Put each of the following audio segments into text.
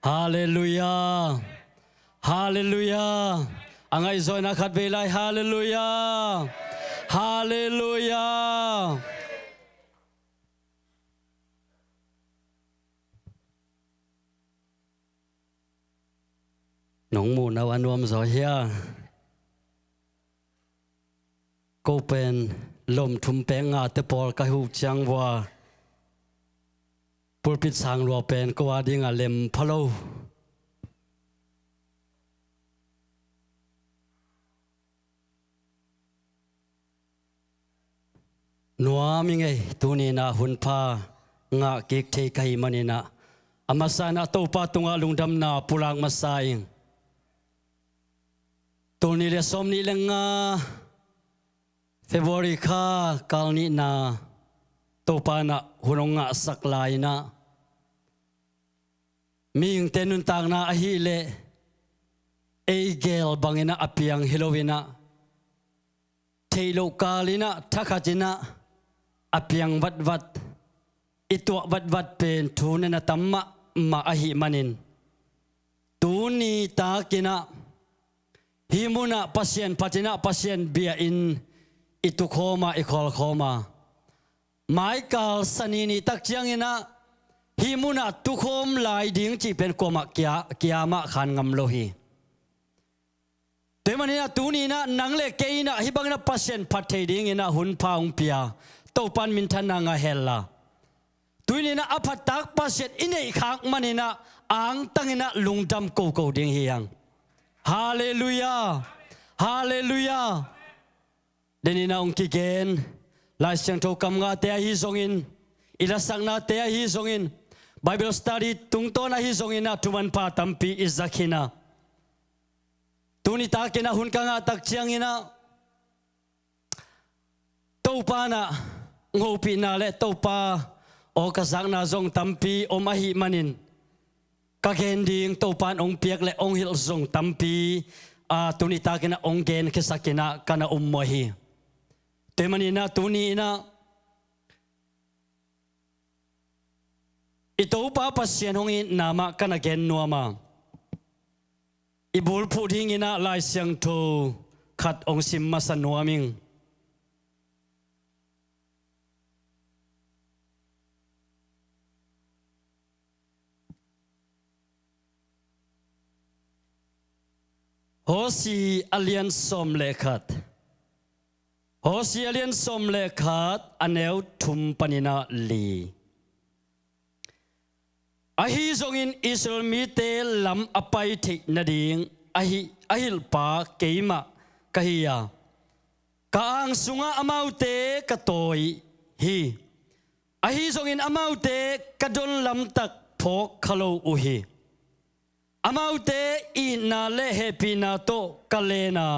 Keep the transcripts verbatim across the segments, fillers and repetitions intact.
Halleluiah. Halleluiah. A ngaihzawina khat vei lai. Halleluiah. Halleluiah. Nong muhna uh a nuam zaw hia? Ko pen lom thum pek ngate pawl ka huh ciang vua, pulpit sang lua pen ko a dingah lem pha lo. Nuam i ngei, tuni inah hun pha ngah kik thei ka hih maninah, a masa inah Topa tungah lungdamna pulak masa ing. Tul nih le sawm nih le nga February kha kal nihna Topa inah hun hong ngahsak lai inah, mihingte nuntakna ahileh ei geel banginah a piang hi lo inah, theih loh kal inah thakhat inah a piang vatvat, i tuah vatvat pen thu na na tam mahmah ahih manin, tuni takinah hih munah Pasian phat inah Pasian bia in i tukhawm a, i khawlkhawm a, maikal sani nih tak cianginah hih munah tukhawm lai ding cih pen kuamah kia, kia mah khan ngam lo hi. Tua hih maninah tuni inah nang le kei inah hih banginah Pasian phat thei dinginah hun pha hong pia, Topa in minthanna ngah hen la. Tuni inah a phattak Pasian i neih khak maninah angtanginah lungdam koko ding hi hang. Halleluiah. Halleluiah. Deninah hong kigen Lai Siangtho kam ngahte ahi zongin, i lasaknate ahi zongin, Bible study tungtawn ahi zonginah thumanpha tampi i za khin a, tuni takinah hun ka ngahtak cianginah Topa inah hopihna le Topa aw ka zakna zong tampi om ahih manin, ka gen ding Topa in hong piak le hong hilh zong tampi a, tuni takinah hong genkhiasakinah ka na um mawh hi. Tua hih maninah tuni inah i Topa Pasian hong itna mah ka na gen nuam a, i bulphuh dinginah Lai Siangtho khat hong sim masa nuam ing. Hosea a lian sawm le khat. Hosea a lian sawm le khat, a neu thum paninah li. Ahi zongin Israel mite lam a pai theih nading a hi, a hilhpa keimah ka hi a, ka ang sungah amaute ka tawi hi. Ahi zongin amaute ka don lamtak phawk kha lo uh hi. Amaute itna le hehpihna tawh ka len a,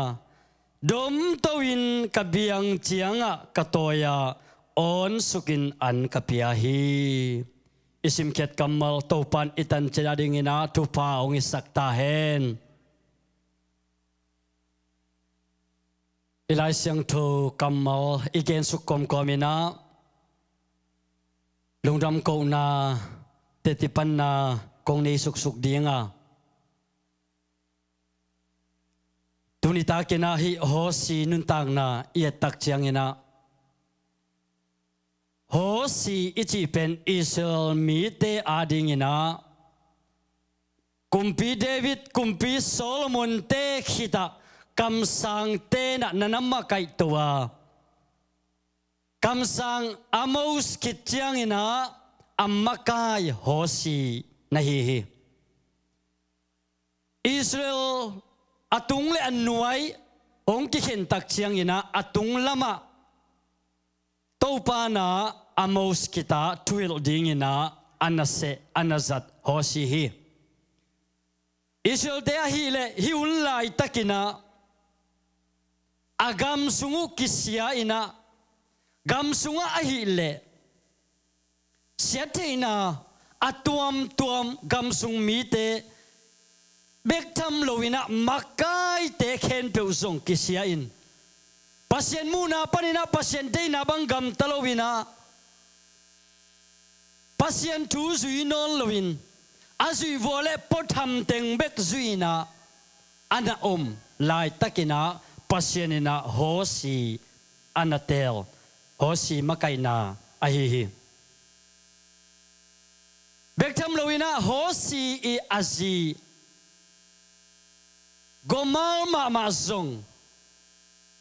domto in ka biang ciangah ka tawi a, awnsukin an ka pia hi. I simkhiat kammal Topa in i tanciat a dinginah thupha hong hisak ta hen. I Lai Siangtho kammal i gensuk kawmkawm inah lungdam kohna, tetkipanna kong nei suksuk ding a, tuni takinah hih Hosea nuntakna i ettak cianginah, Hosea i cih pen Israel mite a dinginah Kumpi David, Kumpi Solomon te khitah kamsangte na na makaihto a, kamsang Amos khit cianginah a makai Hosea na hi hi. Israel a tung le a nuai hong kikhentak cianginah a tung lamah Topa inah Amos khitah thuhilh dinginah a naseh, a nazat Hosea hi. Israelte ahileh hih hun laitakinah a gam sung uh kisia inah, gam sungah ahihleh siatheihna a tuamtuam gam sung mite bek tham loinah makaite khempeuh zong kisia in, Pasian muhna paninah Pasian deihna bang gamta loinah, Pasian thu zui nawn loin, a zuih vua le puatham teng bek zuih inah a na om laitakinah Pasian inah Hosi a na teel, Hosi makaihna ahi hi. Bek tham loinah Hosi i a zi Gomer mahmah zong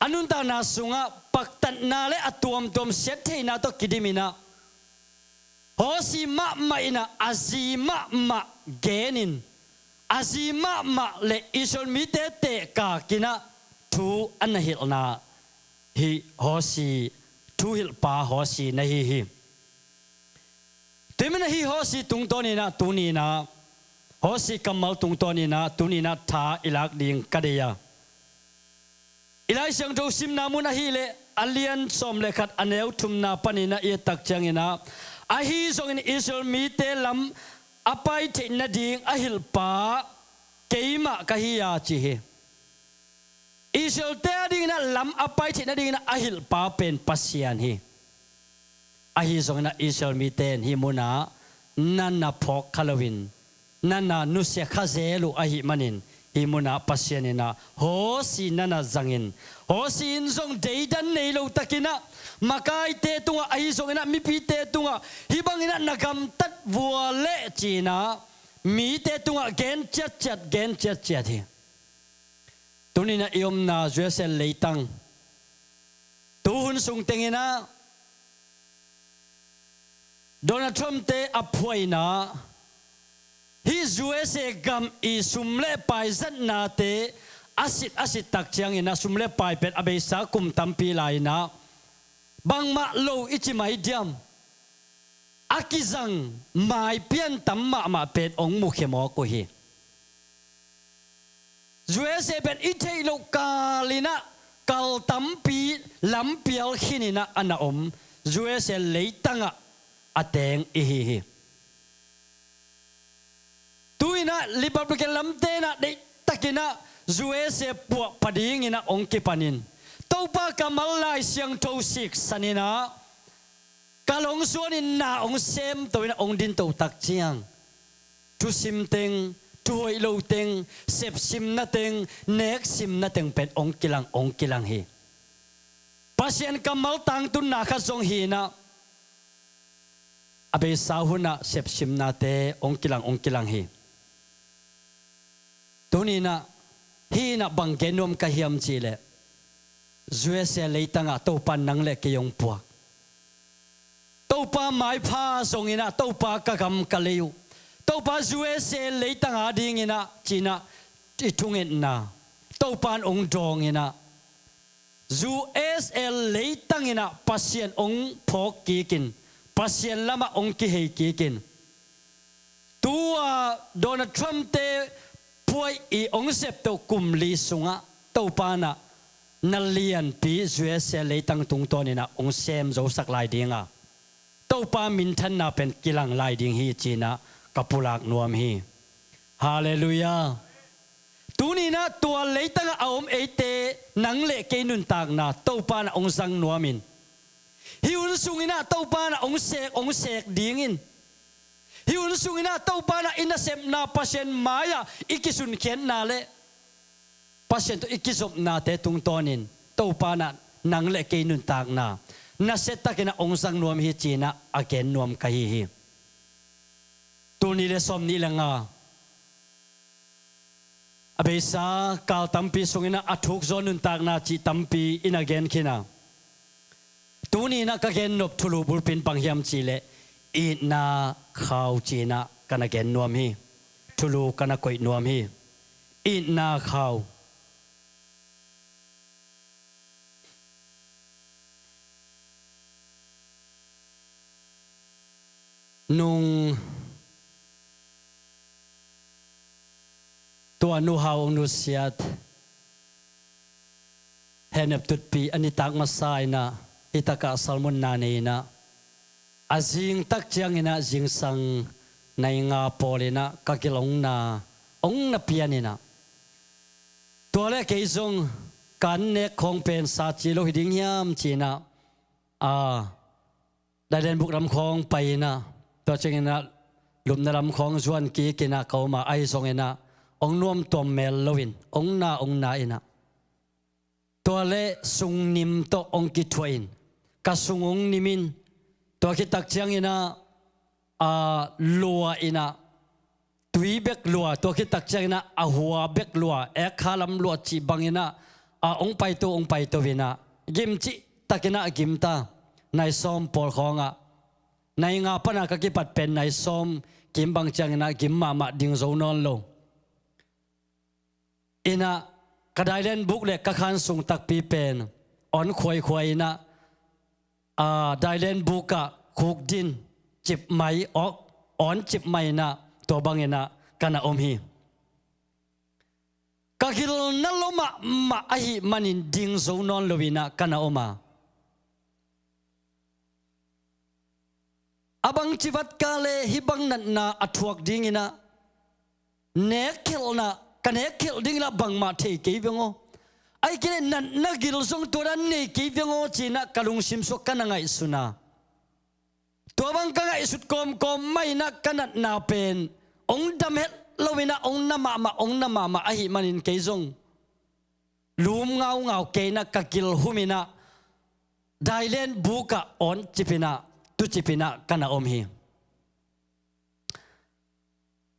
a nuntakna sungah paktatna le a tuamtuam siattheihna tawh kidiminah Hosi mahmah inah a zi mahmah genin a zi mahmah le Israel mite tehkakinah thu a na hilhna hi. Hosi thuhilhpa Hosi na hi hi. Tuimin ahi Hosi tungtawninah tuninah Hosi kammal tungtawninah tuninah tha i lak ding ka deih a, i Lai Siangtho simna mun ahileh a lian sawm le khat a neu thumna paninah i et tak cianginah, ahi zongin Israel mite lam a pai theih nading a hilhpa keimah ka hi a ci hi. Israelte a dinginah lam a pai theih nadinginah a hilhpa pen Pasian hi. Ahi zonginah Israel mite in hih munah na na phawk kha loin na na nusia kha zel uh ahih manin hih munah Pasian inah Hosi na na zangin, Hosi in zong deidan nei lo takinah makaite tungah ahi zonginah mipite tungah hih banginah na gamtat vua leh cinah mite tungah gen ciatciat gen ciatciat hi. Tuninah i omna U S A leitang tuhun sung tenginah Donald Trump-te a phuaina hih U S A gam i sum le pai zatnate a sit a sit tak cianginah sum le pai pen a beisa kum tampi lai-inah bangmah lo i ci mai diam, a kizang maipian tam mahmah pen hong mukhia mawk uh hi. U S A pen i theih loh kalinah kal tampi lampial khininah a na om U S A leitangah a teng i hi hi. Tuinah Republican lamtenah deihtakinah U S A puahpha dinginah hong kipanin Topa kammal Lai Siangtho siksaninah kal hong suanin na hong semtoinah hong dinto tak ciang thusim teng, thuhoih lo teng, sepsimna teng, neksimna teng pen hong kilang hong kilang hi. Pasian kammal tangtunna khat zong hinah a beisa hunah sepsimnate hong kilang hong kilang hi. Tuninah hih inah bang gen nuam ka hiam cihleh U S A leitangah Topa nang le kei hong puak. Topa maipha zonginah Topa ka gam ka lei uh, Topa U S A leitang a dinginah cinah i thungetna Topa in hong dawnginah U S A leitanginah Pasian hong phawk kikin Pasian lamah hong kihei kikin tua Donald Trump-te phuai i hong septoh kum li sungah Topa inah na lianpi U S A leitang tungtawninah hong sem zosak lai dinga Topa minthanna pen kilang lai ding hi cinah ka pulak nuam hi. Halleluiah. Tuninah tua leitangah a om eite nang le kei nuntakna Topa inah hong zang nuamin hih hun sunginah Topa inah hong sek hong sek dingin hih hun sunginah Topa inah i nasepna Pasian mai-ah i kisunkhiatna le Pasian tawh i kizopnate tungtawnin Topa inah nang le kei nuntakna nasiatakinah hong zang nuam hi cinah a gen nuam ka hi hi. Tul nih le sawm nih le nga a beisa kal tampi sunginah a thukzaw nuntakna cih tampi i na gen khin a, tuninah ka gen nop thulu bulpi in bang hiam cihleh itna khau cinah ka na gen nuam hi. Thulu ka na koih nuam hi. Itna khau. Nung tua nu hau hong nusiat hehnep tutpih a nitak masa inah hitakah salmunna nei inah a zingtak cianginah zingsang nai nga pawl inah ka gil hong na hong na pian inah tua le kei zong kan nek khawng pen sa ci lo hi ding hiam cinah a Daidenbuk ram khawng pai inah tua cianginah lupna lam khawng zuan kik inah ka om a, ahi zongin ah hong nuamtuam mel loin hong na hong na inah, tua le sungnim tawh hong kithuah in, ka sung hong nim in, tua khit tak ciangin ah, a, lua inah, tui bek lua, tua khit tak ciangin ah a hua bek lua, ek kha lam lua cih bangin ah, a, hong paito, hong paito inah, gim cih takin ah gim ta. Nai sawm pawl khawng ah, nai nga pan a ka kipat pen nai sawm kim bang ciangin ah gim mahmah, ding zo nawn lo. Inah ka dailen buk le ka khan sung takpi pen awn khuaikhuai inah, a, dailen buk ah khukdin cip mai, awn cip mai inah, tua bangin ah ka na om hi. Ka gilna lo mahmah ahih manin ding zo nawn lo inah ka na om a. A bangci vat ka le hih bang natna a thuak dingin ah, nekkhelhna, ka nekkhelh dingin ah bangmah thei kei veng aw. Ahih kei leh natna gil zong tua dan nei kei veng aw ci-in ah ka lungsim sungah ka na ngaihsun a. Tua bang ka ngaihsut kawmkawm mah inah ka natna pen hong dam het lo inah hong na mahmah, hong na mahmah ahih manin kei zong lum ngaungau kei inah ka gil hum inah, dailen buk ah awn cip inah, tu cip inah ka na om hi.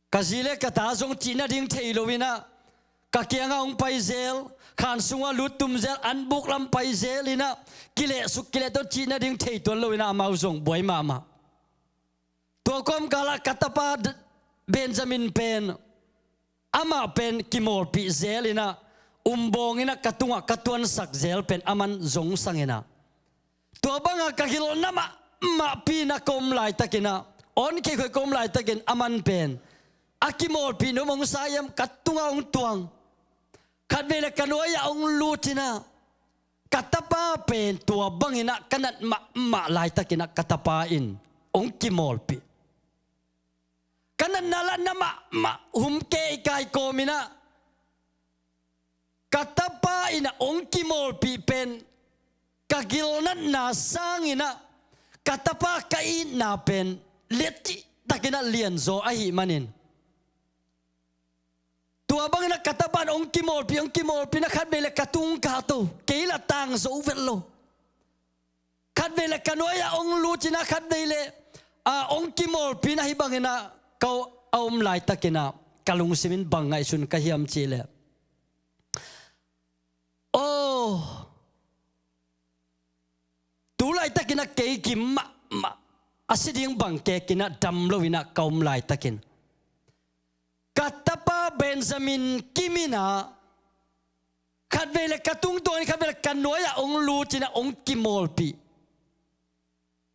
Ka zi le ka ta zong cih nading thei lo inah ka kiangah hong pai zel, khan sungah lut tum zel, an buk lam pai zel inah, kilehsuk kileh tawh cih nading thei tuan lo inah amau zong buai mahmah. Tua kawmkal ah ka tapa D-, Benjamin pen, amah pen kimawlpih zel inah, umbawng inah ka tungah ka tuansak zel pen aman zongsang inah, tua bangah ka gilna mahmahpi inah ka om laitakin ah, awn khuaikhuai ka om laitakin aman pen, a kimawlpih nuam hong sa hiam, ka tungah hong tuang. Khatvei le ka nuai-ah hong lut inah, ka tapa pen tua bangin ah ka nat mahmah laitakin ah ka tapa in hong kimawlpih. Ka natna lah na mahmah hum kei kai kawm inah, ka tapa in ah hong kimawlpih pen, ka gilnatna sangin ah ka tapa ka itna pen lian cihtakin ah lianzaw ahih manin, tua bangin ah ka tapa in hong kimawlpih, hong kimawlpih inah khatvei le ka tung kha to, kei lah tang zo vet lo. Khatvei le ka nuai-ah hong lut inah khatvei le, a, hong kimawlpih inah hih bangin ah ka a om laitakin ah ka lungsim in bang ngaihsun ka hiam cih leh, aw, tu laitakin ah kei gim mahmah, a si ding bang kekin ah dam lo inah ka om laitakin, ka tapa Benjamin kim inah khatvei le ka tungtawn, khatvei le ka nuai-ah hong lut inah hong kimawlpih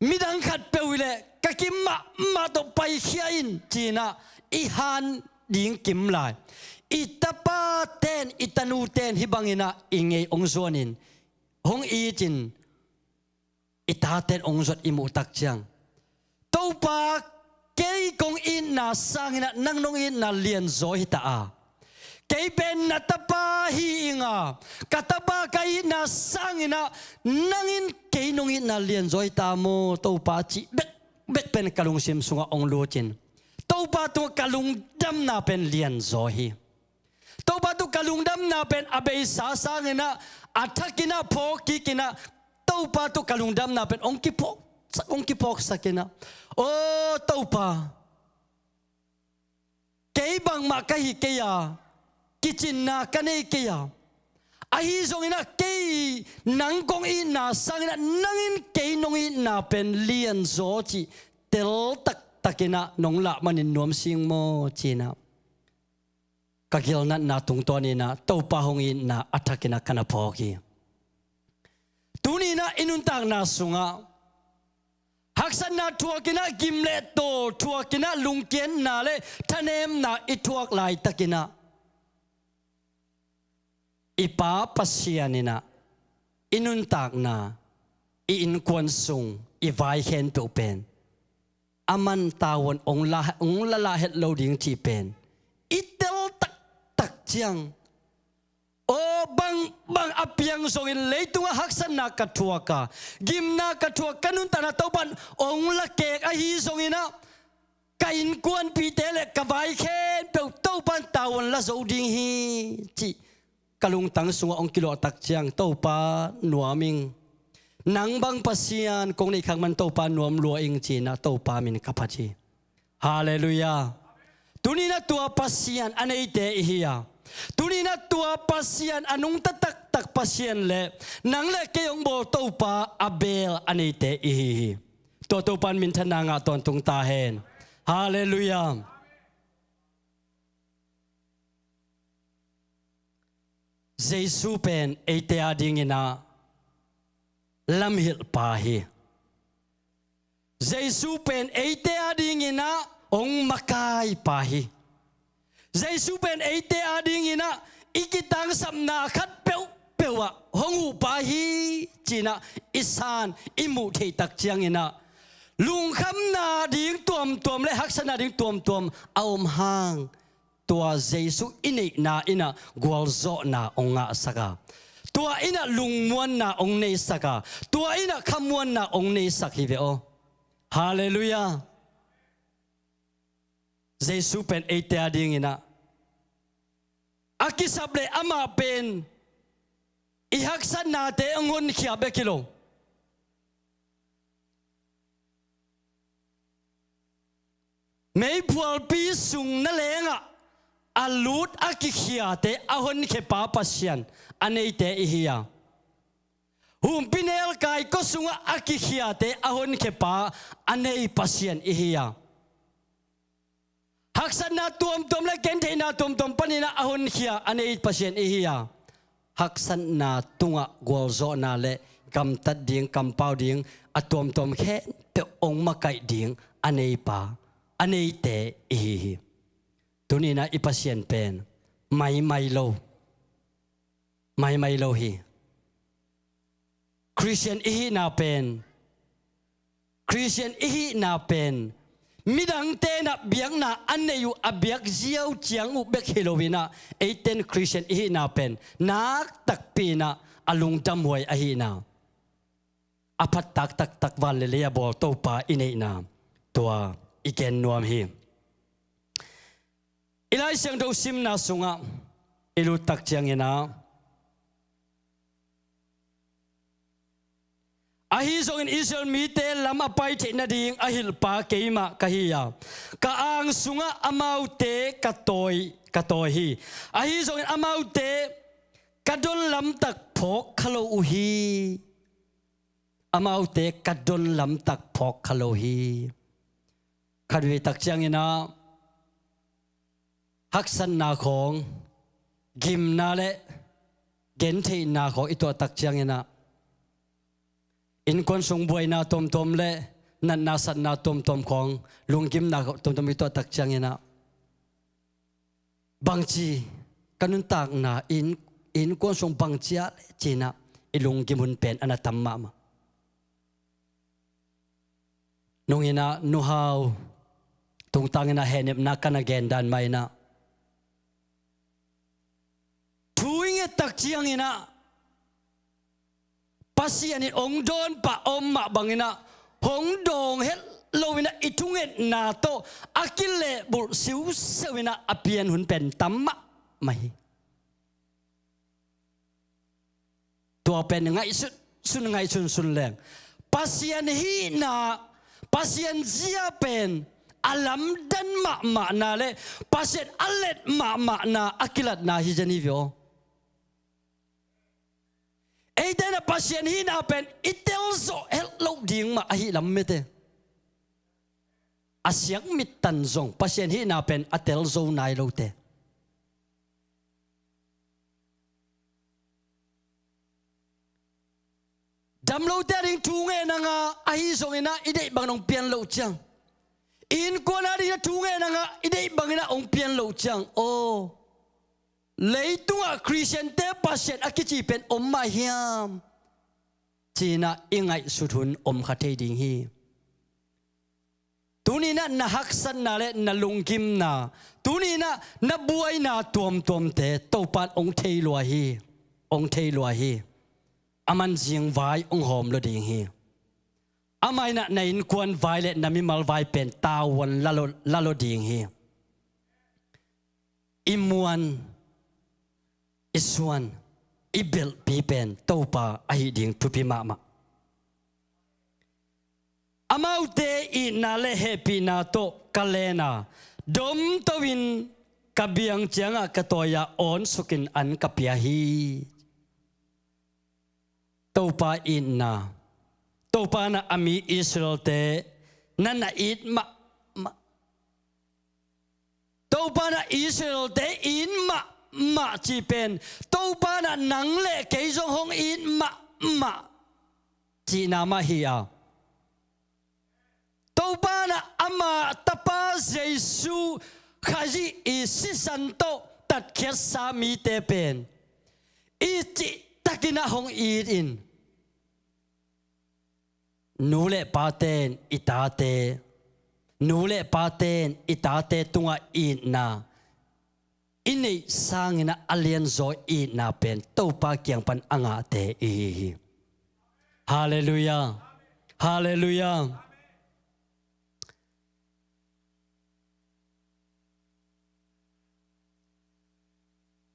midang khatpeuh hi leh ka kim mahmah tawh paikhia in ci-in ah i han ding kim lai. I tapaten, i tanuten hih bangin ah i ngei hong zuanin, hong itin, i taten hong zuat i muh tak ciang, Topa, kei kong itna sangin ah nang nong itna lianzaw hi ta a, kei pen na tapa hi ing a, ka tapa ka itna sangin ah nang in kei nong itna lianzaw hi ta maw Topa, cih bekbek pen ka lungsim sungah hong lutin, Topa tungah ka lungdamna pen lianzaw hi. Topa tungah ka lungdamna pen a beisa sangin ah, a thakin ah phawk kikin ah, Topa tungah ka lungdamna pen hong kiphawksak, hong kiphawksak in ah, aw Topa, kei bangmah ka hi kei a, kicinna ka nei kei a, ahi zongin ah kei nang kong itna sangin ah nang in kei nong itna pen lianzaw cih tel taktakin ah nong lah manin nuam sing maw ci-in ah, ka gilnatna tungtawnin ah Topa hong itna a thakin ah ka na phawk hi. Tuni-in ah i nuntakna sungah haksatna thuakin ah, gim le tawl thuakin ah, lungkiatna le thanemna i thuak laitakin ah, i Pa Pasian in ah i nuntakna, i innkuan sung, i vai khempeuh pen aman tavuan hong la, hong la lah het lo ding cih pen i tel taktak ciang, aw, bangbang a piang zongin, leitungah haksatna ka thuak a, gimna ka thuak, ka nuntakna Topa in hong lakek ahi zongin ah, ka innkuanpihte le ka vai khempeuh Topan tavuan la zo ding hi, cih ka lungtang sungah hong kilawh tak ciang, Topa nuam ing. Nang bang Pasian kong neih khak man Topa nuam lua ing, ci-in ah Topa min ka phat hi. Halleluiah. Tuni-in ah tua Pasian a neite i hi a, tuni-in ah tua Pasian a nungta taktak Pasian le nang le kei hong bawl Topa a beel a neite i hi hi. Tua Topa in minthanna ngah tawntung ta hen. Halleluiah. Jesu pen eite adingin ah lamhilhpa hi. Jesu pen eite adingin ah hong makaipa hi. Jesu pen eite adingin ah i kitangsapna khat peuhpeuh ah hong huhpa hi, ci-in ah i san i muh theih tak ciangin ah lungkhamna ding tuamtuam le haksatna ding tuamtuam a om hang, tua Jesu i neihna in ah gualzawhna hong ngahsak a, tua in ah lungmuanna hong neisak a, tua in ah khamuanna hong neisak hi ve aw. Halleluiah. Jesu pen eite adingin ah a kisap le amah pen i haksatnate hong honkhia bek hi lo. Meiphualpi sung nalengah a lut a kikhiate a honkhiapa Pasian a neite i hi a, humpinel kaikua sungah a kikhiate a honkhiapa a nei Pasian i hi a, haksatna tuamtuam le gentheihna tuamtuam panin ah a honkhia a nei Pasian i hi a, haksatna tungah gualzawhna le gamtat ding, kampau ding, a tuamtuam khempeuh hong makaih ding a neipa, a neite i hi hi. Tuni-in ah i Pasian pen maimai lo, maimai lo hi. Khristian i hihna pen, Khristian i hihna pen midangte in ah biakna a nei uh, a biak ziau ciang uh bek hi lo-in ah, eite in Khristian i hihna pen nak takpi-in ah a lungdamhuai ahihna, a phattak taktak van le lei a bawl Topa i neihna, tua i gen nuam hi. I Lai Siangtho simna sungah i lut tak ciangin ah, ahi zongin Israel mite lam a pai theih nading a hilhpa keimah ka hi a, ka ang sungah amaute ka tawi, ka tawi hi. Ahi zongin amaute ka don lamtak phawk kha lo uh hi. Amaute ka don lamtak phawk kha lo hi. Khatvei tak ciangin ah haksatna khawng, gimna le gentheihna khawng i tuah tak ciangin ah, innkuan sung buaina tuamtuam le natna satna tuamtuam khawng, lunggimna khawng tuamtuam i tuah tak ciangin ah, bangci ka nuntakna in, innkuan sung bangci ah le ci-in ah i lunggim hun pen a na tam mahmah. Nung in ah Nu Hau tungtang in ah hehnepna ka na gen dan mah in ah, thu i nget tak ciangin ah Pasian in hong dawn pah a om mah bangin ah, hong dawng het lo-in ah i thungetna tawh a kilehbulh siusiau-in ah a pian hun pen tam mahmah hi. Tua pen ngaihsut sun, ngaihsun sun leng, Pasian hihna, Pasian zia pen a lamdang mahmahna le Pasian a let mahmahna a kilatna hi zen hi ve aw. Eite in ah Pasian hihna pen i telzawh het loh ding mah ahi lam mete. A siak mittan zong Pasian hihna pen a telzo nai lote. Damlote ading thu ngen a ngah, ahi zongin ah i deih bangin hong pian loh ciang, innkuan ading ah thu ngen a ngah, i deih bangin ah hong pian loh ciang, aw, leitungah Khristiante Pasian a kici pen om mah hiam, ci-in ah i ngaihsut hun om kha thei ding hi. Tuni-in ah na haksatna le na lunggimna, tuni-in ah na buaina tuamtuamte Topa in hong thei lua hi, hong thei lua hi. Aman zingvai hong hawm lua ding hi. Amah in ah na innkuan vai le na mimal vai pen tavuan la lo, la lo ding hi. I muan, i suan, i belhpi pen Topa ahi ding thupi mahmah. Amaute itna le hehpihna tawh ka len a, domto in ka biang ciangah ka tawi-ah awnsukin an ka pia hi. Topa itna, Topa in ah a mi Israel-te na na it mahmah. Topa in ah Israel-te it mahmah cih pen, Topa in ah nang le kei zong hong it mahmah cihna mah hi a. Topa in ah ama tapa Jesu Khazih i sisan tawh tatkhiatsa mite pen i cihtakin ah hong it in. Nu le pate in i tate, nu le pate in i tate tungah itna i neih sangin ah a lianzaw itna pen Topa kiang pan a ngahte i hi hi. Halleluiah. Halleluiah.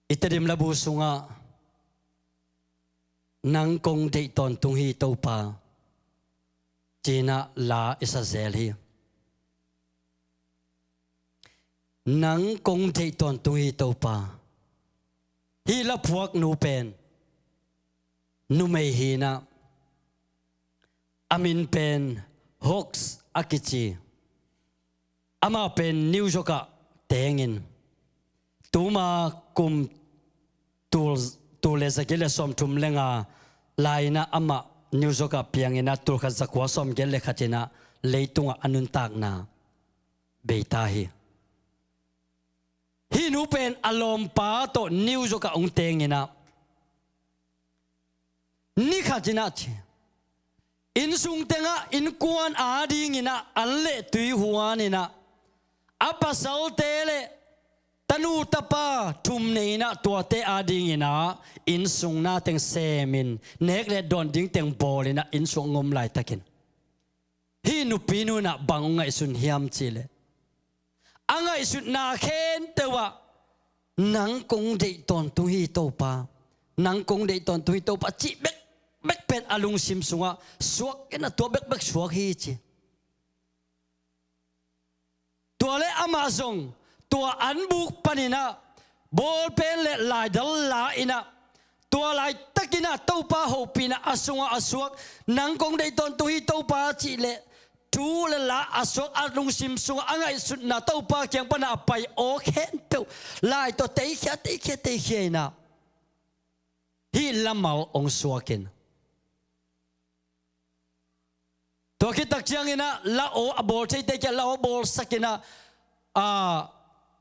I Tedim labu sungah, "Nang kong deih tawntung hi Topa," ci-in ah la i sa zel hi. "Nang kong deih tawntung hi Topa." Hih laphuaknu pen numei hi-in ah, a min pen Hawkes a kici. Amah pen New York ah tengin, tuma kum tul, tul le za giat le sawmthum le nga lai-in ah amah New York ah piangin ah, tul khat za kua sawm giat le khat in ah leitungah a nuntakna bei ta hi. Hih nu pen a lawmpa tawh New York ah hong tengin ah, ni khat in ah ci, innsung tengah innkuan adingin ah an le tui huan in ah, a pasalte le tanu tapa thum nei in ah, tuate adingin ah innsung na teng semin, nek le dawn ding teng bawlin ah innsung hong om laitakin, hih nupinu in ah bang hong ngaihsun hiam cih leh, a ngaihsutna khempeuh ah, "Nang kong deih tawntung hi Topa, nang kong deih tawntung hi Topa," cih bekbek pen a lungsim sungah suak in ah, tua bekbek suak hi ci. Tua le amah zong tua anbuk panin ah bawlpen le laidal la-in ah, tua laitakin ah Topa hopihna a sungah a suak, "Nang kong deih tawntung hi Topa," cih le thu le la a suak, a lungsim sungah a ngaihsutna Topa kiang pan ah a pai aw khempeuh, lai tawh teikhia, teikhia, teikhia in ah, hih lamal hong suakin, tua khit tak ciangin ah la aw a bawl theite kia, la aw bawlsakin ah, a,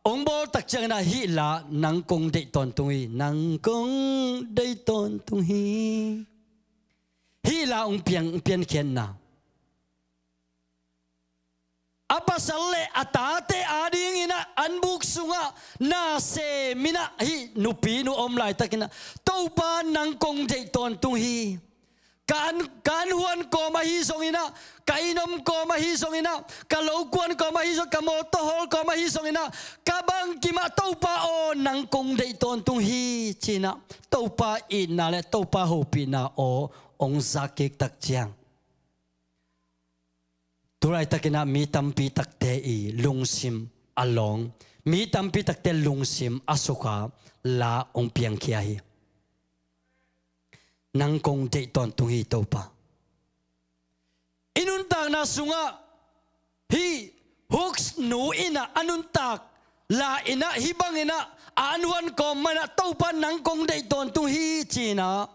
hong bawl tak ciangin ah hih la, "Nang kong deih tawntung hi, nang kong deih tawntung hi," hih la hong piang, hong piankhiatna. A pasal le a tate adingin ah anbuk sungah na semin ah hih nupinu om laitakin ah, "Topa, nang kong deih tawntung hi. Ka an, ka an huan kawm ahi zongin ah, ka inn om kawm ahi zongin ah, ka lo kuan kawm ahi zong, ka mawtaw hawl kawm ahi zongin ah, ka bangkim ah Topa aw, nang kong deih tawntung hi," ci-in ah Topa itna le Topa hopihna aw hong zak kik tak ciang, tu laitakin ah mi tampi takte i lungsim a lawng, mi tampi takte lungsim a sukha la hong piangkhia hi. "Nang kong deih tawntung hi Topa." I nuntakna sungah hih Hawkes nu in ah a nuntak la-in ah hih bangin ah a an huan kawm man ah, "Topa, nang kong deih tawntung hi," ci-in ah,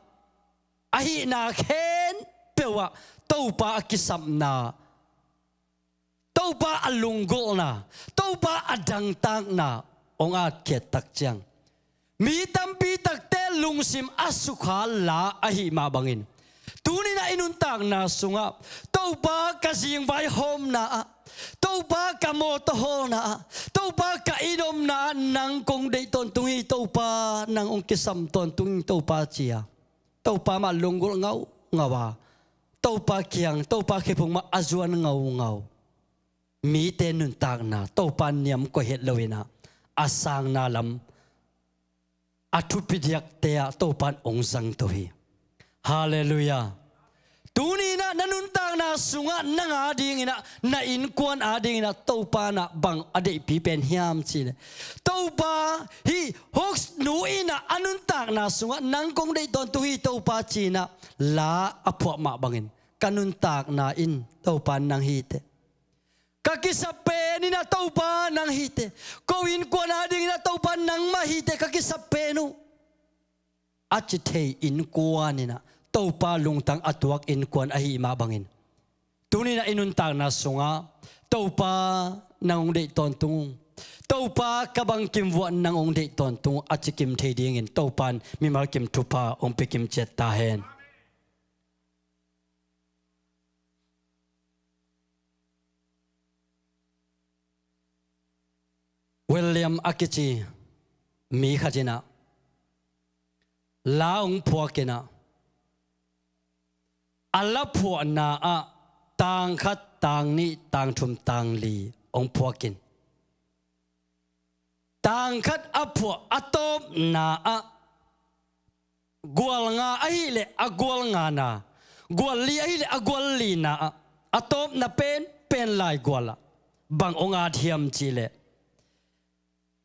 ahihna khempeuh ah Topa a kisapna, Topa a lunggulhna, Topa a dangtakna hong atkhiat tak ciang, mi tampi takte lungsim a sukha la ahih mah bangin, tuni-in ah i nuntakna sungah, "Topa, ka zingvai hawmna ah, Topa, ka mawtaw hawlna ah, Topa, ka inn omna ah, nang kong deih tawntung hi Topa, nang hong kisam tawntung hi Topa," ci-a, Topa mah lunggulh ngaungau a, Topa kiang, Topa khephung mah a zuan ngaungau mite nuntakna Topa niam koih het lo in ah, a sangna lam, a thupi diakte ah Topa in hong zangto hi. Halleluiah. Tuni in ah na nuntakna sungah nang ading in ah, na innkuan ading in ah Topa in ah bang a deihpi pen hiam cih leh, Topa, hih Hawks nu in ah a nuntakna sungah nang kong deih tawntung hi Topa ci in ah la a phuah mah bangin, ka nuntakna in Topa nang hi teh. Ka kisap pen in ah Topa nang hi teh. Ko innkuan ading in ah Topa nangmah hi teh, ka kisap pen uh, a ci thei innkuan in ah, Topa lungtang a tuak innkuan ahih mah bangin, tuni in ah i nuntakna sungah Topa nang hong deih tawntung ung, Topa ka bangkim vuah nang hong deih tawntung ung, a ci kim thei dingin Topa in mimal kim thupha hong pia kim ciat ta hen. William a kici mi khat in ah la hong phuak in ah, a la phuahna ah tang khat, tang nih, tang thum, tang li hong phuak in, tang khat a phuah a tawpna ah gual nga ahih leh a gual ngana, gual li ahih leh a gual lina ah, a tawpna penpen lai gual ah bang hong at hiam cih leh,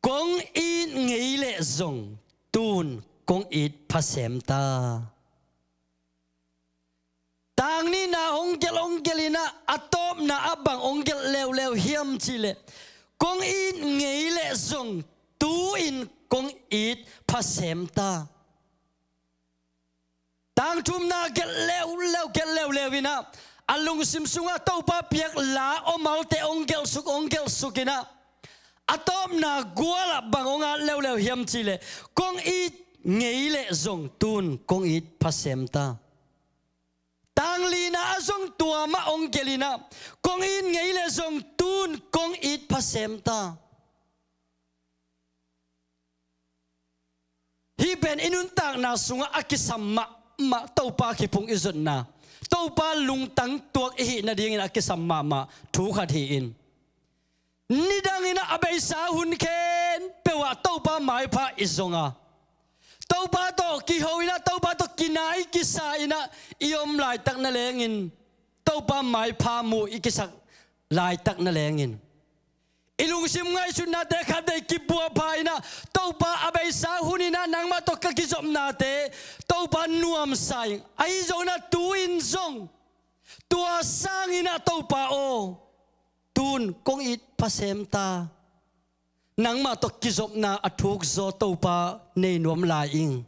kong it ngei leh zong tun kong it pha sem ta. Tang nihna hong gelh hong gelh in ah, a tawpna ah bang hong gelh leuleu hiam cih leh, kong it ngei leh zong tu-in kong it pha sem ta. Tang thumna gelh leuleu, gelh leuleu in ah, a lungsim sungah Topa piak la om malte hong gelhsuk, hong gelhsuk in ah, a tawpna gual ah bang hong at leuleu hiam cih leh, kong it ngei leh zong tun kong it pha sem ta. Tang lina ah zong tua mah hong gelh in ah, kong it ngei leh zong tun kong it pha sem ta. Hih pen i nuntakna sungah a kisam mahmah, Topa khephung i zotna, Topa lungtang tuak i hih nadingin a kisam mahmah thu khat hi in, nidang in ah a beisa hun khempeuh ah Topa maipha i zong a, Topa tawh kiho in ah, Topa tawh kinai kisa in ah i om laitak na lengin, Topa maipha mu i kisak laitak na lengin, i lungsim ngaihsutnate khatvei kibuapha in ah, Topa, a beisa hun in ah nangmah tawh ka kizopnate Topa nuamsa ing. Ahi zongin ah tu-in zong tua sangin ah, Topa aw, tun kong it pha sem ta. Nangmah tawh kizopna a thukzaw Topa nei nuam lai ing.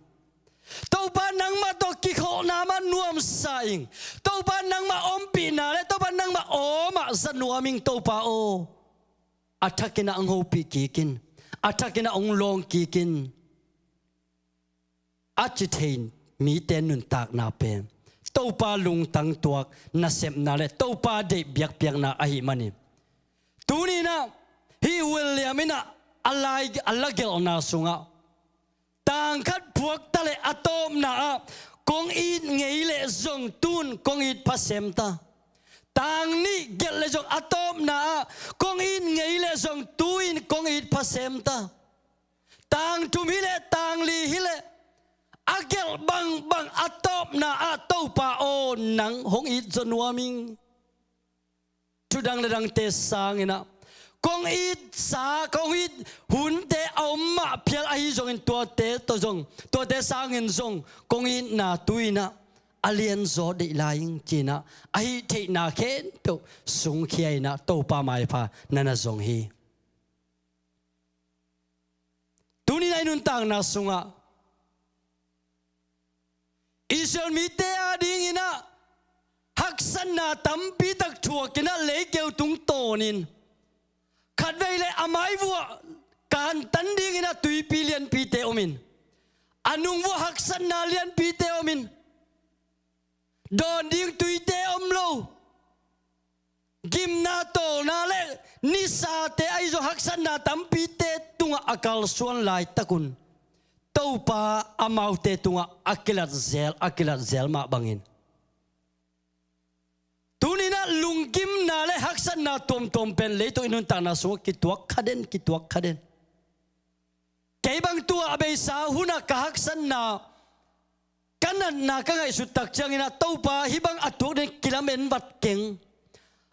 Topa, nangmah tawh kikholhna mah nuamsa ing. Topa, nangmah ompihna leh Topa, nangmah aw mah za nuam ing, Topa aw. A thak in ah hong hopih kik in, a thak in ah hong lawng kik in, a ci thei mite nuntakna pen Topa lungtang tuak nasepna leh Topa deih biakpiakna ahih manin, tuni in ah hih William in ah a lai, a la gelhna sungah, tang khat phuak ta leh a tawpna ah kong it ngei leh zong tun kong it pha sem ta. Tang nih gelh leh zong a tawpna ah kong it ngei leh zong tu-in kong it pha sem ta. Tang thum hi leh, tang li hi leh, a gelh bangbang a tawpna ah, Topa aw, nang hong it zaw nuam ing. Thu dang leh dangte sangin ah, kong itsa, kong it hunte a om mah phial ahi zongin, tuate tawh zong, tuate sangin zong kong itna tu-in ah a lianzaw deih lai ing, ci-in ah a hih theihna khempeuh sungkhia in ah Topa maipha na na zong hi. Tuni-in ah i nuntakna sungah Israel mite adingin ah haksatna tampi tak thuak in ah leikeu tungtawnin, khatvei leh a maivuah kantan dingin ah tuipi lianpite om in, a nungvuah haksatna lianpite om in, dawn ding tuite om lo, gimna, tawlna leh nisate ahi zong haksatna tampite tungah a kalsuan laitak un, Topa amaute tungah a kilat zel, a kilat zel mah bangin, haksatna tuamtuam pen leitung i nuntakna sungah kituak kha den, kituak kha den. Kei bang tua a beisa hunah ka haksatna, ka natna ka ngaihsut tak cianginah Topa hih bang a tuak ding kilamen vat keng.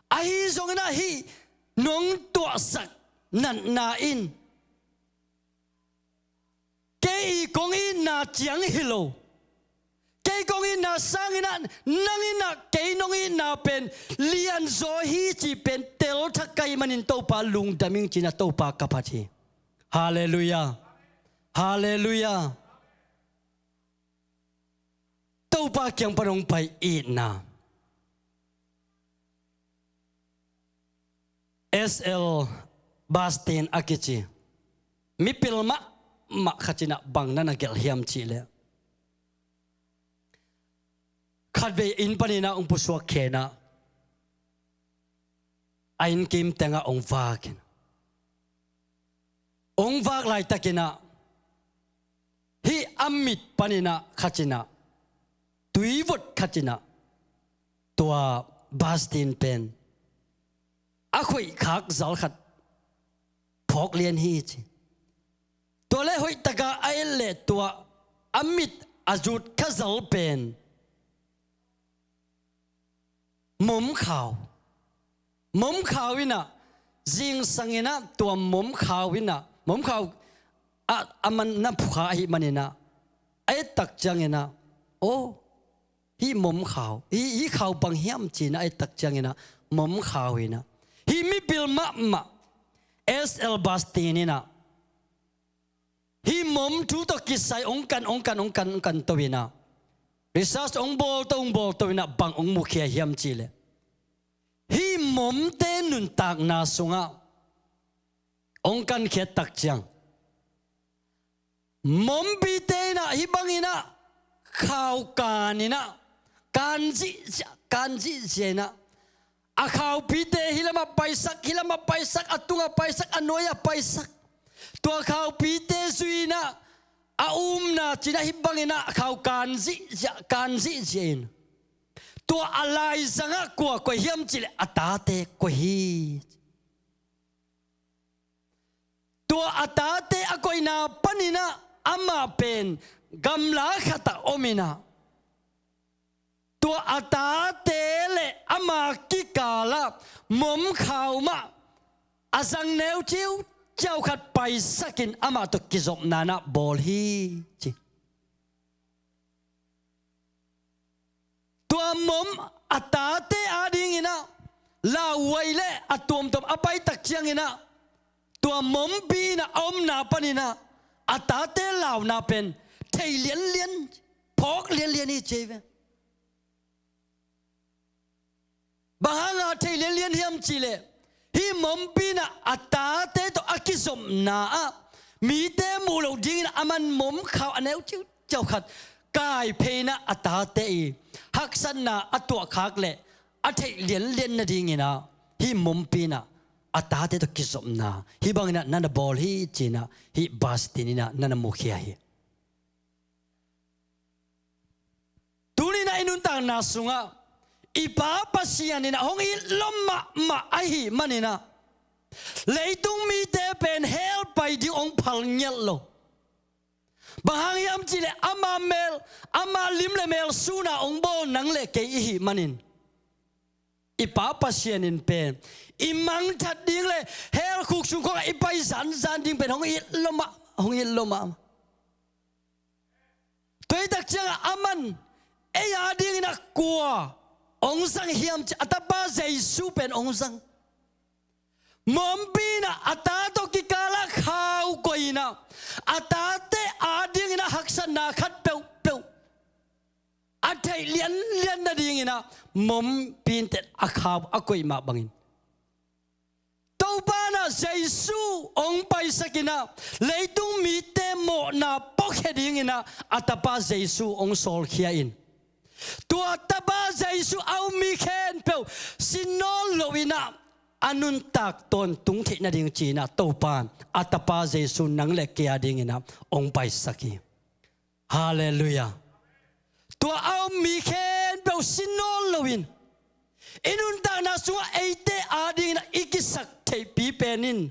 Ahi zonginah hih nong tuahsak natna in kei i kong itna ciang hi lo. Kei kong itna sanginah nanginah kei nong itna pen lianzaw hi cih pen telthak ka hih manin Topa lungdam ing cinah Topa ka phat hi. Halleluiah. Halleluiah. Topa kiang pan hong pai itna. S L Bastin a kici mipil mahmah khat inah bang na na gelh hiam cihleh, khatvei inn paninah hong pusuak khenah a innkim tengah hong vakin, hong vak laitakinah hih a mit paninah khatinah tuivut khatinah tua Bastin pen a khoihkhak zal khat phawk lian hi ci. Tua le hoihtaka a et leh tua a mit a zut kha zal pen momkhau. Momkhau inah, zingsanginah tua momkhau inah, momkhau a, a man na phukha ahih maninah a et tak cianginah, aw, hih momkhau, hih, hih khau bang hiam cinah a et tak cianginah momkhau inah hih mipil mahmah S L Bastin inah hih mom thu tawh kisai hong kan, hong kan, hong kan, hong kan to inah, research hong bawl to, hong bawl to inah bang hong mukhia hiam cihleh, hih momte nuntakna sungah hong kankhiat tak ciang, mompite inah hih banginah khau kan inah kan zihziah, kan zihziah inah a khaupite hih lamah paisak, hih lamah paisak, a tungah paisak, a nuai-ah paisak. Tua khaupite zui inah a umna cinah hih banginah khau kan zihziah, kan zihziah in, tua a laizangah kua koih hiam cihleh a tate koih hi. Tua a tate a koihna paninah amah pen gamla khatah om inah, tua a tate le ama kikalah momkhau mah a zang neu ciuciau khat paisakin amah tawh kizopna inah bawl hi ci. Tua mom a tate adinginah lauhuai le a tuamtuam a pai tak cianginah tua mompi inah a omna paninah a tate launa pen thei lianlian, phawk lianlian hi ci ve. Bang hanga thei lianlian hiam cihleh, hih mompi inah a tate tawh a kizopna ah mite muh loh dingin a man momkhau a neu ciuciau khat kai phei inah a tate i haksatna a tuahkhak leh a theih lianlian nadinginah hih mompi inah a tate tawh kizopna hih banginah na na bawl hi cinah hih Bastin inah na na mukhia hi. Tuninah i nuntakna sungah i Pa Pasian inah hong it lua mahmah ahih maninah leitung mite pen hell pai ding hong phal ngiat lo. Bang hang hiam cihleh ama mel, ama lim le mel suna hong bawl nang le kei i hih manin, i Pa Pasian in pen i mangthat ding le hell khuk sung khawngah i pai zanzan ding pen hong it lua mah, hong it lua mah. Tua hi tak ciangah aman ei adinginah kua hong zang hiam ci, a tapa Jesu pen hong zang. Mompi inah a ta tawh kikalah khau koih inah a tate adinginah haksatna khat peuhpeuh a theih lianlian nadinginah mompi in tet a khau a koih mah bangin Topa inah Jesu hong paisak inah leitung mite mawhna puakhia dinginah a tapa Jesu hong sawlkhia in, tua tapa Jesu a um mi khempeuh sin nawn lo inah a nuntak tawntung theih nading ci-inah Topa in a tapa Jesu nang le kei adinginah hong paisak hi. Halleluiah. Tua a um mi khempeuh sin nawn loin i nuntakna sungah eite adingin ah i kisak theihpi pen in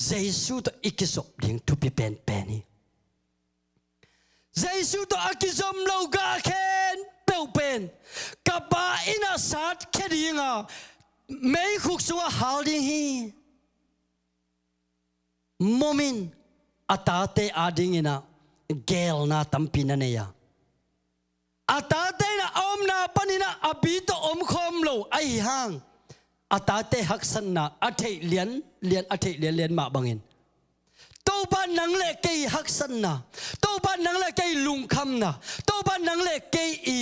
Jesu tawh i kizop ding thupi penpen hi. Jesu tawh a kizom lo gah khempeuh pen ka Pa in ah satkhia dinga meikhuk sungah hal ding hi. Mawm in a tate adingin ah geelna tampi na nei a, a tate in ah a omna panin ah a pi tawh omkhawm lo ahih hang a tate haksatna a theih lianlian, a theih lianlian mah bangin Topa nang le kei haksatna, Topa nang le kei lungkhamna, Topa nang le kei i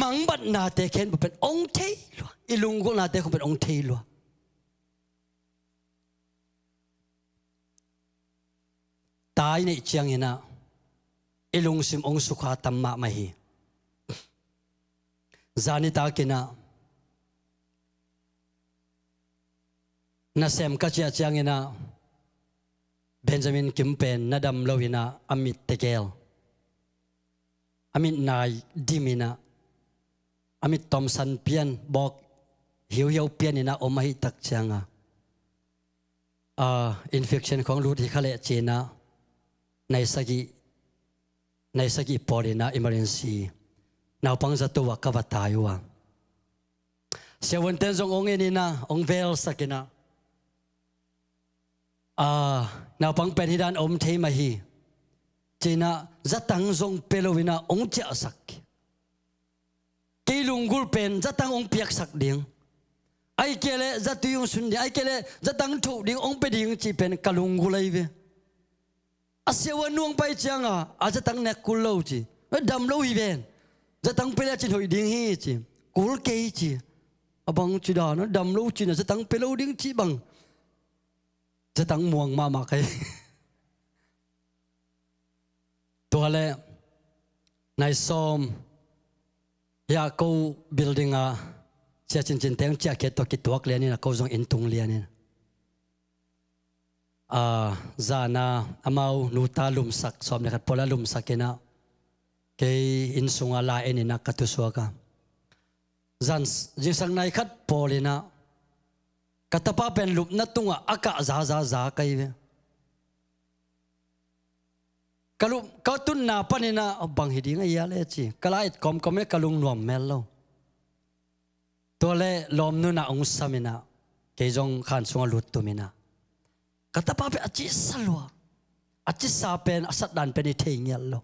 mangbatnate khempeuh pen ong thei lua, i lunggulhnate khong pen ong thei lua. Ta i neih ciangin ah i lungsim ong sukha tam mahmah hi. Zan nitakin ah nasem ka ciah ciangin ah Benjamin Kim pen na dam lo in ah a mit tegel, a mit nai dim in ah a mit tomsan pian, bawk hiuhiau pian in ah om ahih tak cianga a, infection khong lut hi kha leh ci-in ah nai sagih, nai sagih pawl in ah emergency naupang zato ah ka va tai uh a, siavuanten zong ong en in ah ong velsak in ah, a, naupang pen hih dan om thei mah hi ci-in ah zatang zong pia lo in ah ong ciahsak. Kei lunggulh pen zatang ong piaksak ding, ahih kei leh zatui ong sun ding, ahih kei leh zatang thoh ding ong pia ding cih pen ka lunggulh ahi ve. A siavuan nu ong pai cianga a zatang nek kul lo ci, dam lo hi ven, zatang pia leh cin hoih ding hi ci, kul kei ci. A bang ci dan a dam lo cin a zatang pia lo ding cih bang, zatang muang mahmah kei. Tua leh nai sawm hiah ko building ah sia cincin teng ciahkhiat tawh kituak lianin a ko zong inn tung lianin a, zana amau nuta lumsak, sawm le khat pawl a lumsak in ah kei inn sungah la en in ah ka tusuak a, zan zingsang nai khat pawl in ah ka tapa pen lupna tungah a kah zazaza kei ve. Ka lup, ka tunna panin ah bang hi ding a ia le ci ka la et kawmkawm in ah ka lungnuam mel lo. Tua leh lawmnu in ah ong sam in ah kei zong khan sungah lut tum in ah ka tapa pen a cisa lua, a cisa pen a satdan pen i thei ngiat lo.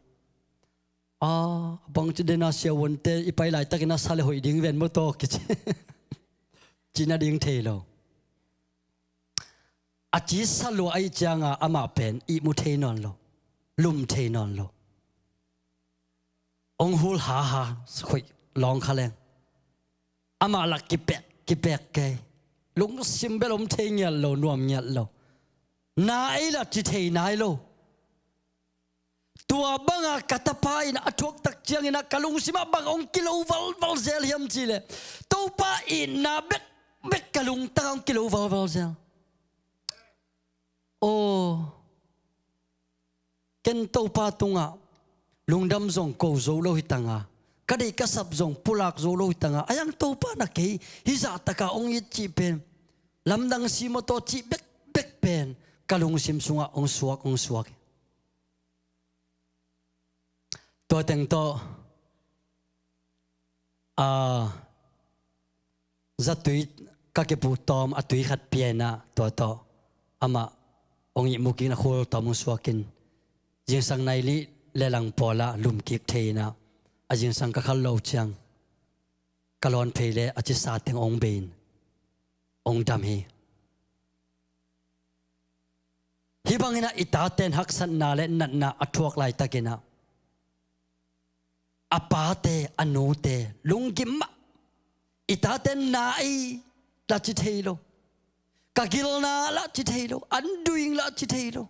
A, bangci dena siavuante i pai laitakin a sa le hoih ding ven maw taw kici, cina ding thei lo. A cisa lua ahih cianga amah pen ihmu thei nawn lo, lum thei nawn lo. Ong hul haha, khoih lawng kha leng. Amah lah kipek kipek kei. Lungsim bel om thei ngiat lo, nuam ngiat lo. Na ei lah ci thei nai lo. Tua banga ka tapa in a thuak tak ciangin ah ka lungsim ah bang ong kilo valval zel hiam cih leh Topa itna bekbek ka lungtang ah ong kilo valval zel. Aw, ken Topa tungah lungdam zong ko zo lo hi tanga, ka deih ka sap zong pulak zo lo hi tanga, a iang Topa na kei hih zahtaka ong it cih pen lamdang si maw taw cih bekbek pen ka lungsim sungah ong suak, ong suak hi. Tua teng tawh a, zatui ka kipuh tawm a tui khat pia in ah tua tawh amah ong ihmu kik in ah khul tawm ong suak in, zingsang nai li le lang pawl ah lum kik thei in ah, a zingsang ka khal lo ciang ka lawn phei le a cisa teng ong bei in ong dam hi. Hih bangin ah i taten haksatna le natna a thuak laitakin ah a pate, a nute lunggim mah, i taten na ei lah ci thei lo, ka gilna lah ci thei lo, undoing lah ci thei lo,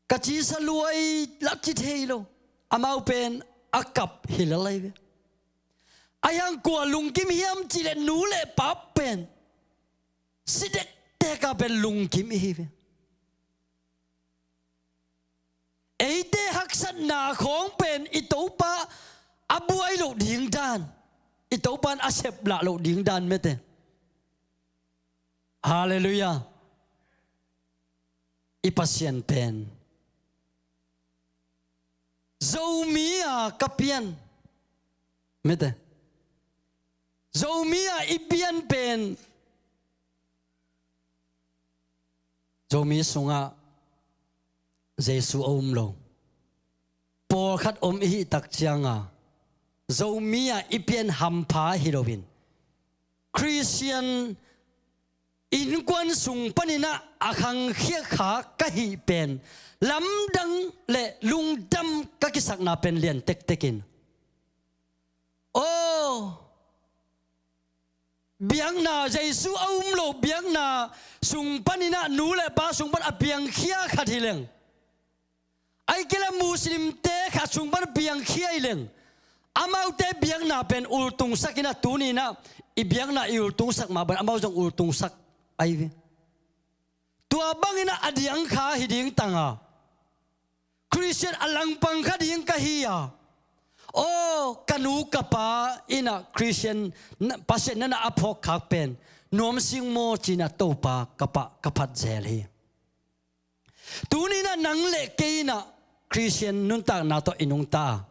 ka cisa lua ei lah ci thei lo. Amau pen a kap hi lel ahi ve. A iang kua lunggim hiam cih leh nu le pa pen si dekdek a pen lunggim i hi ve. Eite haksatna khawng pen i Topa a buai loh ding dan, i Topan a sep lah loh ding dan mete. Halleluiah. I Pasian pen Zomi a ka pian mete. Zomi a i pian pen Zomi sungah Jesu a um lo pawlkhat om i hih tak cianga, Zomi a i pian hampha hi loin Khristian innkuan sung paninah a khangkhia kha ka hih pen lamdang le lungdam ka kisakna pen lian tektekin, aw, biakna, Jesu a um lo biakna sung paninah nu le pa sung pan a piangkhia khat hi leng, ahih kei leh Muslimte khat sung pan a piangkhia hi leng, amaute biakna pen ultungsak inah, tuninah i biakna i ultungsak mah bang amau zong ultungsak ahi ve. Tua banginah a diang kha hi ding tanga, Khristian a langpang kha ding ka hi a, aw, ka nu ka pa inah Khristian na, Pasian na na a phawk khak pen nuam sing maw cinah Topa ka pah ka phat zel hi. Tuninah nang le kei inah Khristian nuntakna tawh i nungta a,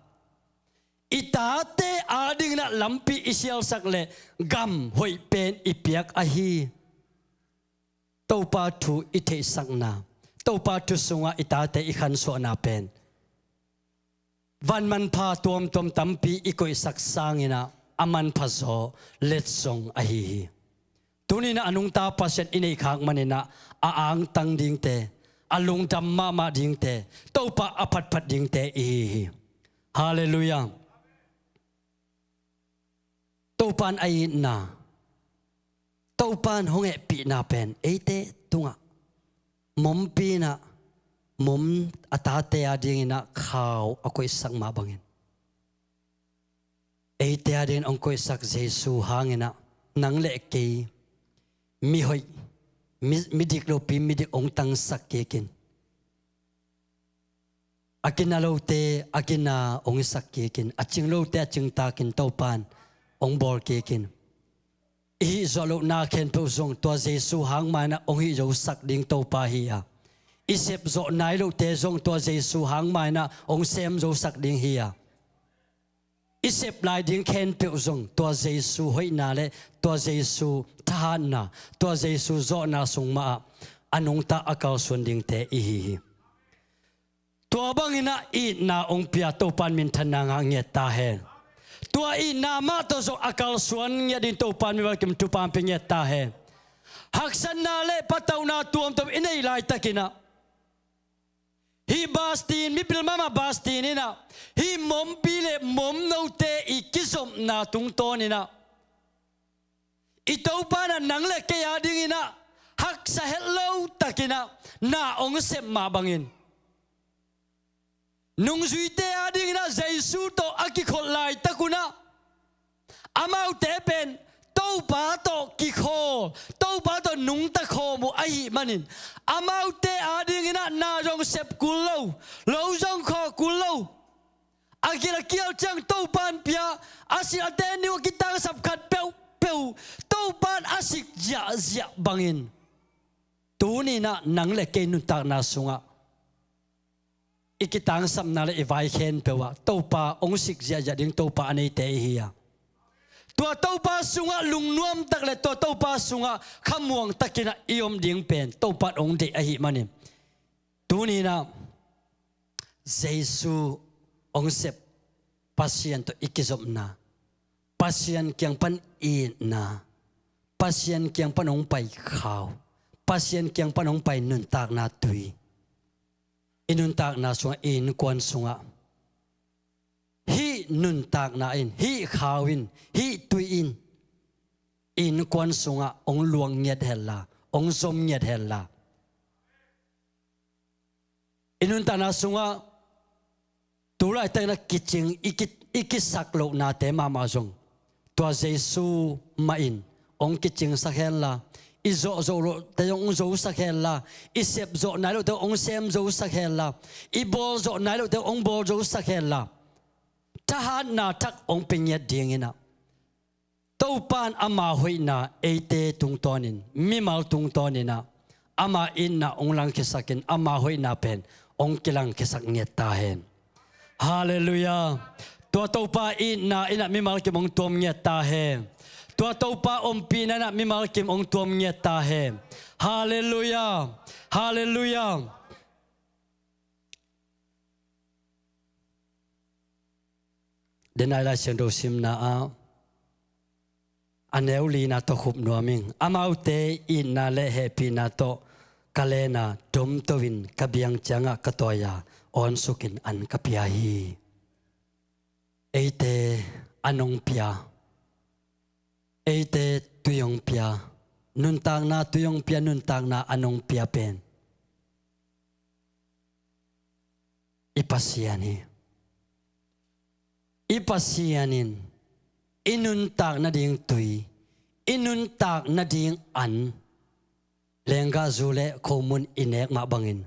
i tate adinginah lampi i sialsak le gam hoih pen i piak ahi. Topa thu i theihsakna, Topa thu sungah i tate i khansuahna pen van manpha tuamtuam tampi i koihsak sanginah a manpha zaw letsong ahi hi. Tuninah a nungta Pasian i neihkhak maninah a angtang dingte, a lungdam mahmah dingte, Topa a phatphat dingte i hi hi. Halleluiah. Topan a itna, Topan hong hehpihna pen eite tungah mompi inah, mom a tate adinginah khau a koihsak mah bangin, eite adingin hong koihsak Jesu hanginah nang le kei mihoih, mi, midik lopi midik hong tangsak kikin, a gina lote a gina hong hisak kikin, a cing lote a cingtakin Topan hong bawl kikin, i hih zawh lohna khempeuh zong tua Jesu hang mah inah hong hih zosak ding Topa hi a, i sep zawh nai lohte zong tua Jesu hang mah inah hong sem zosak ding hi a, i sep lai ding khempeuh zong tua Jesu hoihna le tua Jesu thahatna, tua Jesu zawhna sung mahah a nungta a kalsuan dingte i hi hi. Tua banginah itna hong pia Topan minthanna ngah ngiat ta hen. Tua itna mah tawh zong a kalsuan ngiat ding Topan mimal kim thupha hong pia ngiat ta hen. Haksatna le patauhna tuamtuam i neih laitakinah, hih Bastin, mipil mahmah Bastin inah hih mompi le momnote i kizopna tungtawninah i Topan ah nang le kei adinginah haksa hetlo takinah na hong sep mah bangin, nungzuite adinginah Jesu tawh a kikholh laitak unah amaute pen Topa tawh kikhawl, Topa tawh nungta khawm uh ahih manin, amaute adinginah na zong sep kul lo, lo zong khaw kul lo. A gil a kial ciang Topan pia, a silh a ten ding uh a kitangsap khat peuhpeuh Topan a sik ziahziah bangin, tuninah nang le kei nuntakna sungah i kitangsapna le i vai khempeuh ah Topa hong sik ziahziah ding Topa a neite i hi a, tua Topa sungah lungnuamtak le tua Topa sungah khamuangtakinah i om ding pen Topa hong deih ahih manin, tuninah Jesu hong sep Pasian tawh i kizopna, Pasian kiang pan itna, Pasian kiang pan hong pai khau, Pasian kiang pan hong pai nuntakna tui, i nuntakna sungah, i innkuan sungah, hih nuntakna in, hih khau in, hih tui in i innkuan sungah hong luang ngiat henla, hong zom ngiat henla, i nuntakna sungah tu laitakinah kicing i ki, i kisak lohnate mahmah zong tua Jesu mah in hong kicingsak henla, i zawhzawh lohte zong hong zosak henla, i sepzawh nai lohte hong semzosak henla, i bawlzawh nai lohte hong bawlzosak henla, thahatna thak hong pia ngiat dingin ah, Topa in ama hoihna eite tungtawnin, mimal tungtawnin ah, ama itna hong langkhiasakin ama hoihna pen hong kilangkhiasak ngiat ta hen. Halleluiah. Tua Topa itna in ah mimal kim hong tuam ngiat ta hen. Tua Topa ompihna in ah mimal kim hong tuam ngiat ta hen. Halleluiah. Halleluiah. Denai Lai Siangtho simna ah a neu lina tawh khup nuam ing. Amaute itna le hehpihna tawh ka lena domto in ka biang ciangah ka tawi-a awnsukin an ka pia hi. Eite an hong pia, eite tui hong pia, nuntakna tui hong pia, nuntakna an hong pia pen i Pasian hi. I Pasian in i nuntak nading tui, i nuntak nading an, lenggahzu le khomun i nek mah bangin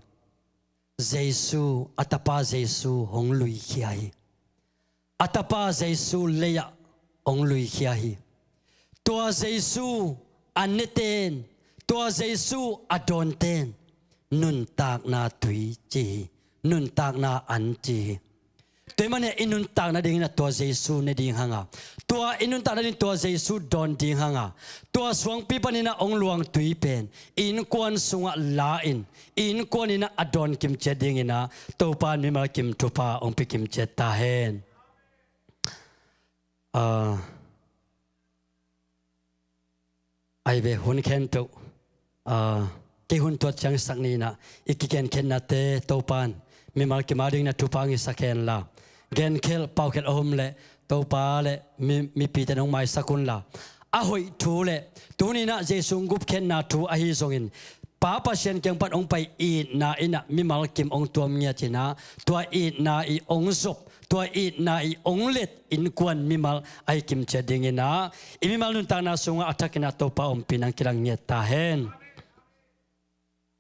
Jesu, a tapa Jesu hong luikhia hi. A tapa Jesu lei-ah hong luikhia hi. Tua Jesu a neten, tua Jesu a dawnten nuntakna tui ci hi, nuntakna an ci hi. Tua ahih manin i nuntak nadingin ah tua Jesu ne ding hang a, tua i nuntak nading tua Jesu dawn ding hang a, tua suangpi panin ah hong luang tui pen i innkuan sungah la-in, i innkuan in ah a dawn kim ciat dingin ah Topa in mimal kim thupha hong pia kim ciat ta hen. Ah, ai ve, hun khempeuh, ah, kei hun tuat ciang sak ni in ah i kigenkhiatnate Topa in mimal kim a dingin ah thupha hong hisak hen la. Genkhelh paukhelh a om leh Topa le mi, mipite in hong maisak un la. A hoih thu le tuni in ah Jesu hong gupkhiatna thu ahi zongin Pa Pasian kiang pan hong pai itna in ah mimal kim hong tuam ngiat in ah, tua itna i hong zop, tua itna i hong let innkuan mimal ahi kim ciat dingin ah, i mimal nuntakna sungah a thakin ah Topa ompihna hong kilang ngiat ta hen.